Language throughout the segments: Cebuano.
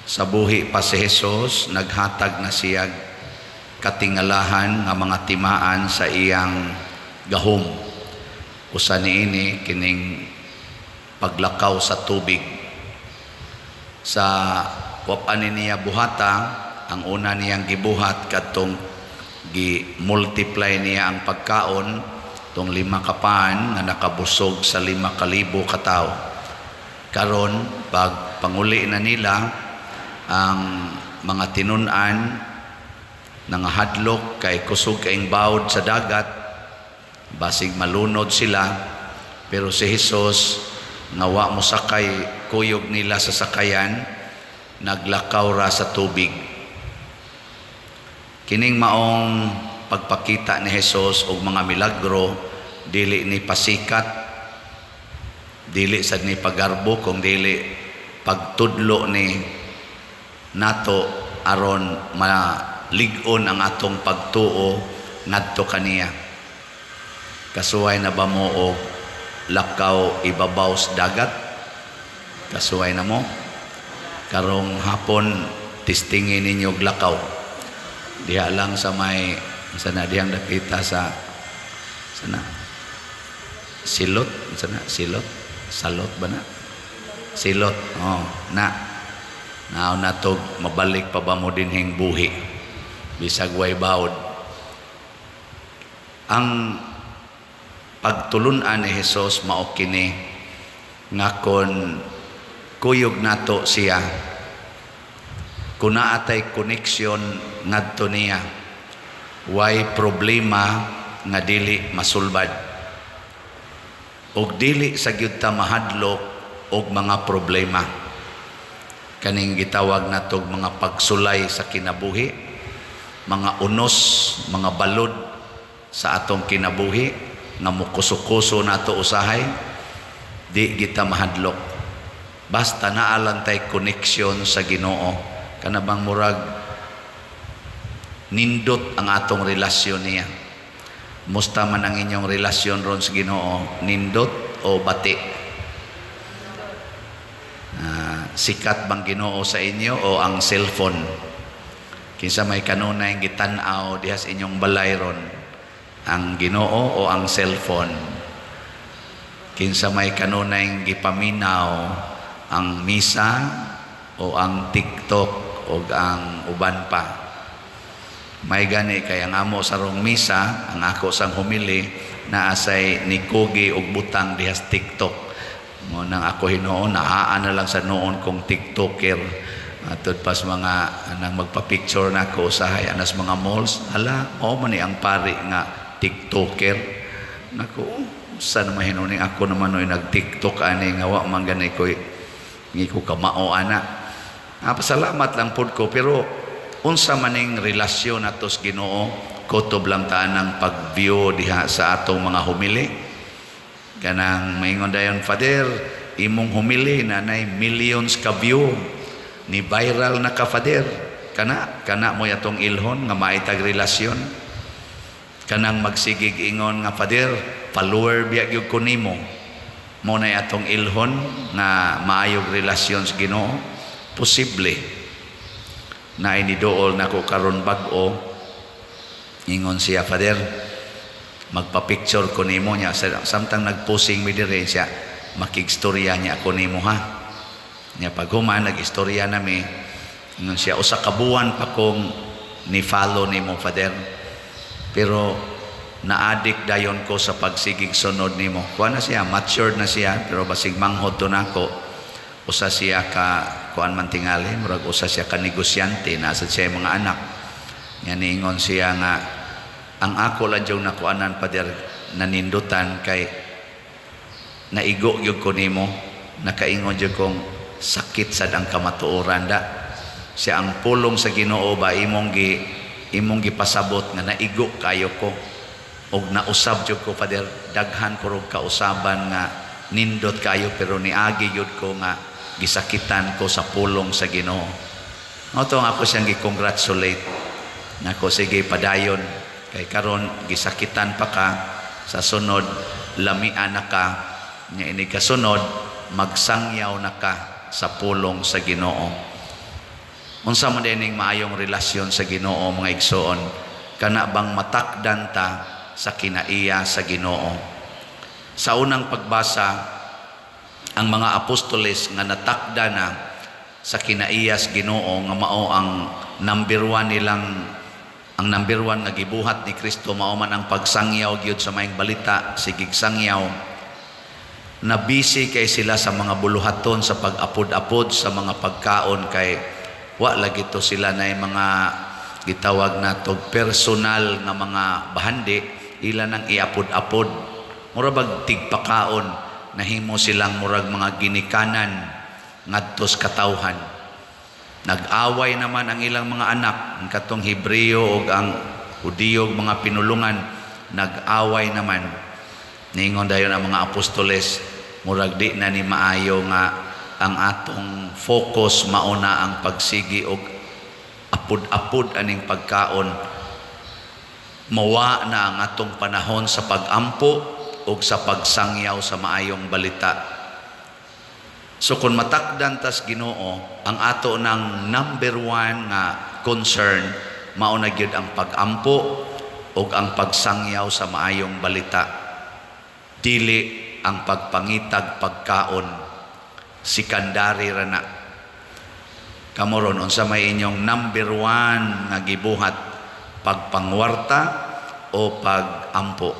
Sa buhi pa si Jesus, naghatag na siya katingalahan nga mga timaan sa iyang gahom. Usa niini kining paglakaw sa tubig. Sa wa pa ni niya buhata, ang una niyang gibuhat kadtong gi-multiply niya ang pagkaon, tong 5 ka pan nga nakabusog sa 5,000 ka tawo. Karon pag panguli na nila ang mga tinun-an, nangahadlok kay kusog kaing bawd sa dagat, basig malunod sila, pero si Jesus nga wa mo sakay kuyog nila sa sakayan, naglakaw ra sa tubig. Kining maong pagpakita ni Jesus og mga milagro, dili ni pasikat, dili sad ni pagarbo, kung dili pagtudlo ni nato aron malig-on ang atong pagtuo ngadto kaniya. Kasuway na ba mo og lakaw ibabaw sa dagat? Kasuway na mo? Karong hapon, testingin ninyo og lakaw. Diha lang sa may sa na dihang dapita sa na silot, sa na silot, salot ba na? Silot. Oh, na. Nao na tog mabalik pa ba mo dinhing buhi bisag way bawd. Ang pagtulun-an ni Jesus mao kini nga kon kuyog nato siya, kun naa tay connection ngadto niya, way problema nga dili masulbad ug dili sa gyud ta mahadlok og mga problema, kaning gitawag natog mga pagsulay sa kinabuhi, mga unos, mga balod sa atong kinabuhi nga mukuso-kuso nato usahay, di kita mahadlok basta naa lang tay connection sa Ginoo. Kana bang murag nindot ang atong relasyon niya. Musta man ang inyong relasyon ron sa Ginoo? Nindot o bati? Sikat bang Ginoo sa inyo o ang cellphone? Kinsa may kanunay gitan-aw diha sa inyong balay ron? Ang Ginoo o ang cellphone? Kinsa may kanunay gipaminaw, ang misa o ang TikTok o ang uban pa? May gani kay ang amo sarong misa, ang ako sang humili, naa say nikugi og butang diha sa TikTok. Mo nang ako hinuon naa na lang sa noon kong TikToker. Atud pas mga anang magpa-picture na ako usahay anas mga malls, hala, mao man ni ang pari nga TikToker. Nako, sa naman hinuon ako naman oy nag-TikTok ani nga wa man gani ko ngi ko kamao ana. Pasalamat lang pud ko, pero unsa maning relasyon nato sa Ginoo? Kutob lang ta ng pag-view diha sa atong mga humili? Kanang maingon dayon, "Father, imong humili nanay millions ka view, ni viral na ka, Father." Kana kana mo atong ilhon nga maitag relasyon? Kanang magsigig ingon nga, "Father, follower biya gyud ko nimo," mo na atong ilhon nga maayog relasyon sa Ginoo? Posible na inidool nako karon bag-o. Ingon siya, "Father, magpa-picture ko nimo." Niya samtang nagposing mi diri siya, "Makigstorya niya ako nimo ha." Niya pag human nag-istorya nami, ingon siya, "Usa ka buwan pa kong ni follow nimo, Father, pero na-addict dayon ko sa pagsigig sunod nimo." Kuan na siya, matured na siya, pero basig manghod to nako. Usa siya ka kuan man tingali, murag usa siya ka negosyante, nasa siya mga anak. Nga niingon siya nga, "Ang ako lang yung nakuanan, Father, nanindutan kay naigo gyud ko nimo, nakaingon gyud kong sakit sad ang kamatuoran da." Siya ang pulong sa Ginoo ba imong gipasabot nga naigo kayo ko og nausab jud ko, Father, daghan ko rog kausaban nga nindot kayo, pero niagi gyud ko nga gisakitan ko sa pulong sa Ginoo. Mao to ang ako siyang gi-congratulate nako, "Sige, padayon, kay karon gisakitan pa ka, sa sunod lamian na ka nya, ini kasunod magsangyaw na ka sa pulong sa Ginoo." Unsa man dining maayong relasyon sa Ginoo, mga igsoon? Kana bang matakdan ta sa kinaiya sa Ginoo. Sa unang pagbasa, ang mga apostoles nga natakda na sa kinaiya sa Ginoo, nga mao ang number one nilang, ang number one nga gibuhat ni Kristo mao man ang pagsangyaw gyud sa maayong balita, sigig sangyaw. Na busy kay sila sa mga buluhaton sa pag-apod-apod sa mga pagkaon, kay wa lagi to sila na mga gitawag nato personal nga mga bahandi, ila nang iapod-apod, mura bag tigpakaon. Nahimo silang murag mga ginikanan ngadto sa katawhan. Nag-away naman ang ilang mga anak, ang katong Hebreo ug ang Hudiyo, ug mga pinulungan nag-away naman. Ningon dayon ang mga apostoles, murag di na ni maayo nga ang atong focus mauna ang pagsigi og apod-apod aning pagkaon. Mawa na ang atong panahon sa pagampo ug sa pagsangyaw sa maayong balita. So kung matakdan tas Ginoo, ang ato ng number one nga concern mao na gyud ang pagampo ug ang pagsangyaw sa maayong balita. Dili ang pagpangitag pagkaon. Secondary ra na. Kamo ron, unsa may inyong number one nga gibuhat, pagpangwarta o pagampo?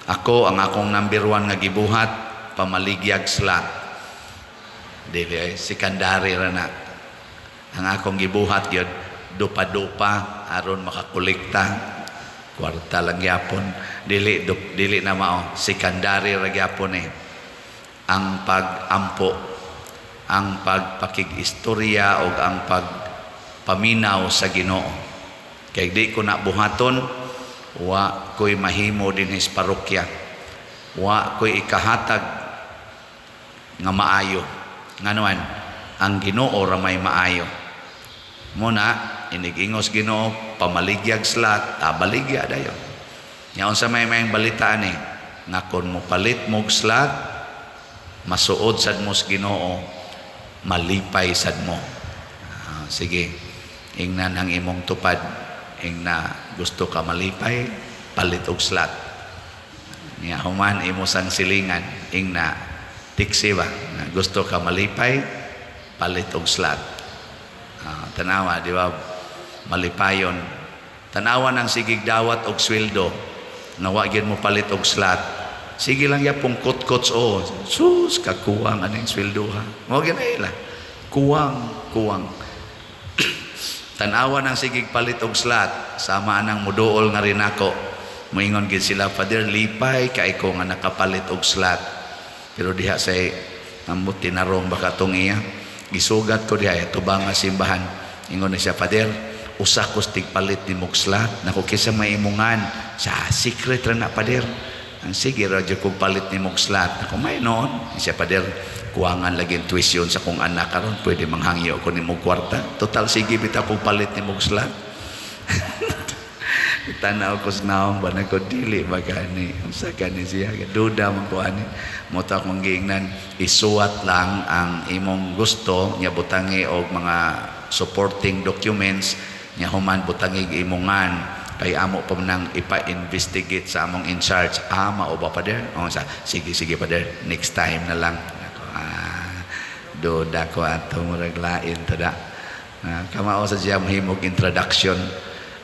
Ako, ang akong number one nga gibuhat, pamaligyag slot. Dili ay, secondary ra na. Ang akong gibuhat gyud, dupa-dupa aron makakolekta. Kwarta lang gyapon. Dili na mao, secondary ra gyapon eh. Ang pagampo, ang pagpakig-istorya o ang pagpaminaw sa Ginoo. Kay di ko na buhaton, wa ko'y mahimo dinhi sa parokya. Wa ko'y ikahatag nga maayo. Nganuan, ang Ginoo ra may maayo. Muna, inig-ingos Ginoo, pamaligyag slot, baligya dayon. Nya unsa may mayang balita ni nga kon mo palit mo og slot, masuod sad mo sa Ginoo, malipay sad mo. Ah, sige, ingnan ang imong tupad, ingna gusto ka malipay, palit og slot. Nya human imo sang silingan, ingna tiksi ba? Nga gusto ka malipay, palit og slot. Ah, tanawa, di ba? Malipayon. Tanawa ng sigig dawat og sweldo, nga wa gyud mo palit og slot. Sige lang yapong kot-kots o. Sus, kakuwang aning sweldo ha. Mao gyud na ila. Kuwang, kuwang. Tanawa ng sigig palit og slot, sama anang muduol nga rin ako. Moingon gid sila, "Father, lipay kay ko nga nakapalit og slot." Pero diha say ambot tinarong baka tong iya. Gisugat ko diha tubang nga simbahan. Ingon na siya, "Father, usa ko tigpalit ni mog slot. Nako, kinsa may imungan sa secret ra na, Father." Ang sige ra jud kog palit ni mog slot. Ako may noon. Siya, "Father, kuwangan lagi ang tuition sa kong anak karon, pwede manghangyo ko nimo kwarta. Total sige bitaw kog palit ni mog slot." Tanaw ko sa naong ba ko, dili ba gani, unsa gani siya, duda man ko ani. Mo ta akong giingnan, isuwat lang ang imong gusto nya, butangi og mga supporting documents nya, human butangi imongan kay amo pa man nang ipa-investigate sa among in charge. "Ah, mao ba, Father?" "Oh, sa sige, sige, Father, next time na lang." Ako, ah, duda ko ato, murag lain tada. Ah, kamao sa siya mahimog introduction.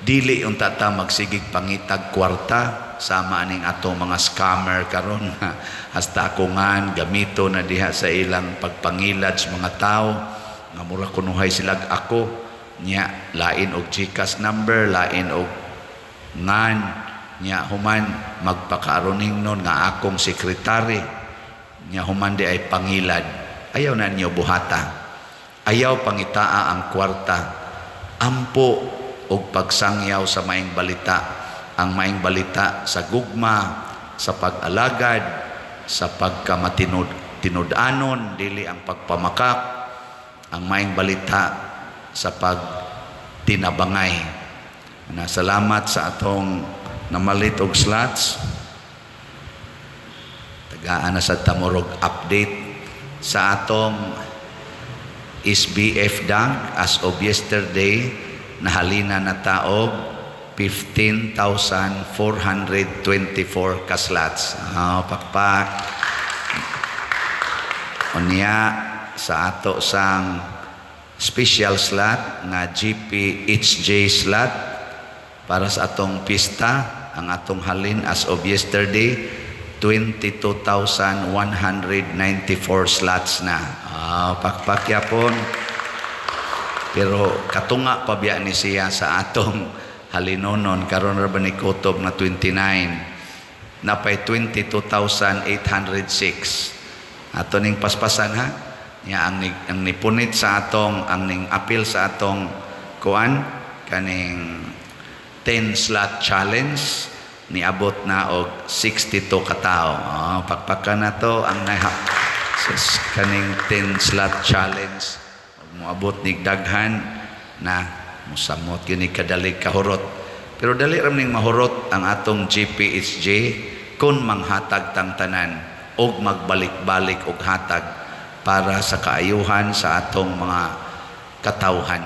Dili unta ta magsigig pangitag kwarta sama aning atong mga scammer karon. Hasta ako ngan gamito na diha sa ilang pagpangilad sa mga tao nga mura kunuhay sila ako nya, lain og GCash number, lain og ngan nya, human magpakaaroning nun nga akong sekretary nya, human di ay pangilad. Ayaw na ninyo buhata, ayaw pangitaa ang kwarta. Ampo og pagsangyaw sa maayong balita, ang maayong balita sa gugma, sa pag-alagad, sa pagkamatinud tinud-anon, dili ang pagpamakak, ang maayong balita sa pagtinabangay. Na salamat sa atong namalit og slots. Tagaan na sa tamorog update sa atong SBF Dag, as of yesterday, nahalina na ta og 15,424 ka slots. Oh, pakpak. Unya sa ato sang special slot nga GPHJ slot para sa atong pista, ang atong halin as of yesterday, 22,194 slots na. Ah, pakpak yapon. Pero katunga pa biya ni siya sa atong halinonon. Karon ra ba ni kutob na 29, napay 22,806 ato ning paspasan, ha. Nya ang nipunit sa atong, ang ning apil sa atong kuan kaning 10 slot challenge, niabot na og 62 katao. Oh, pakpakan na to ang naha sa kaning 10 slot challenge. Og moabot nig daghan na, musamot gyud ni kadali kahurot. Pero dali ra ning mahurot ang atong GPHJ kung manghatag tang tanan og magbalik-balik og hatag para sa kaayuhan sa atong mga katawhan.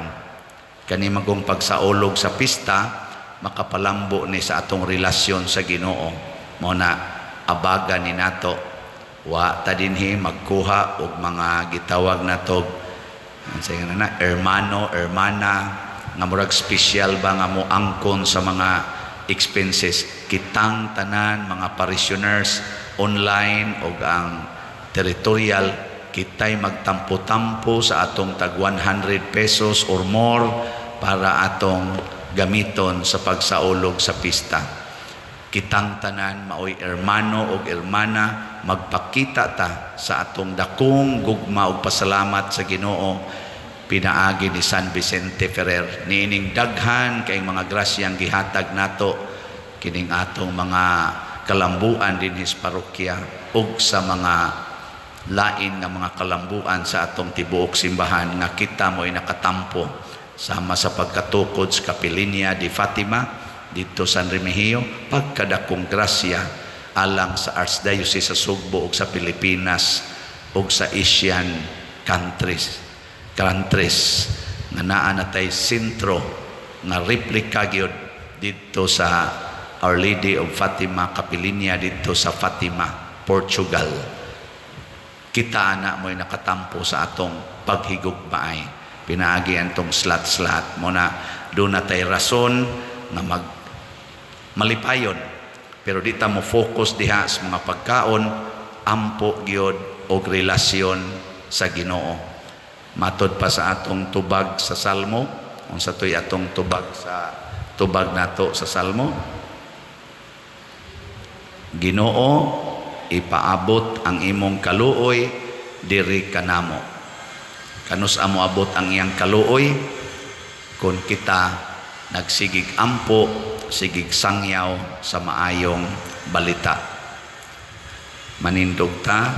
Kani magong pagsaulog sa pista, makapalambo ni sa atong relasyon sa Ginoo. Mao na abaga ni nato, wa ta dinhi magkuha og mga gitawag nato, unsa nga na, hermano, hermana, nga murag special ba nga mo angkon sa mga expenses. Kitang tanan mga parishioners online og ang territorial, kitay magtampo-tampo sa atong tag 100 pesos or more para atong gamiton sa pagsaulog sa pista. Kitang tanan maoy hermano og hermana, magpakita ta sa atong dakong gugma ug pasalamat sa Ginoo pinaagi ni San Vicente Ferrer niining daghan kay mga grasyang gihatag nato kining atong mga kalambuan dinhi sa parokya ug sa mga lain nga mga kalambuan sa atong tibuok simbahan nga kita mo'y nakatampo, sama sa pagkatukod sa Kapilinya di Fatima dito San Remigio, pagkadakong grasya alang sa Archdiocese sa Sugbo ug sa Pilipinas ug sa Asian countries nga naa na tay sentro nga replika gyud dito sa Our Lady of Fatima Kapilinya dito sa Fatima, Portugal. Kita ana mo'y nakatampo sa atong paghigugmaay pinaagi antong slot-slot. Mao na duna tay rason nga mag malipayon, pero di ta mo focus diha sa mga pagkaon. Ampo gyud og relasyon sa Ginoo. Matod pa sa atong tubag sa Salmo, unsa to'y atong tubag sa tubag nato sa Salmo? "Ginoo, ipaabot ang imong kaluoy diri kanamo." Kanus amo abot ang iyang kaluoy kung kita nagsigig ampo, sigig sangyaw sa maayong balita? Manindog ta.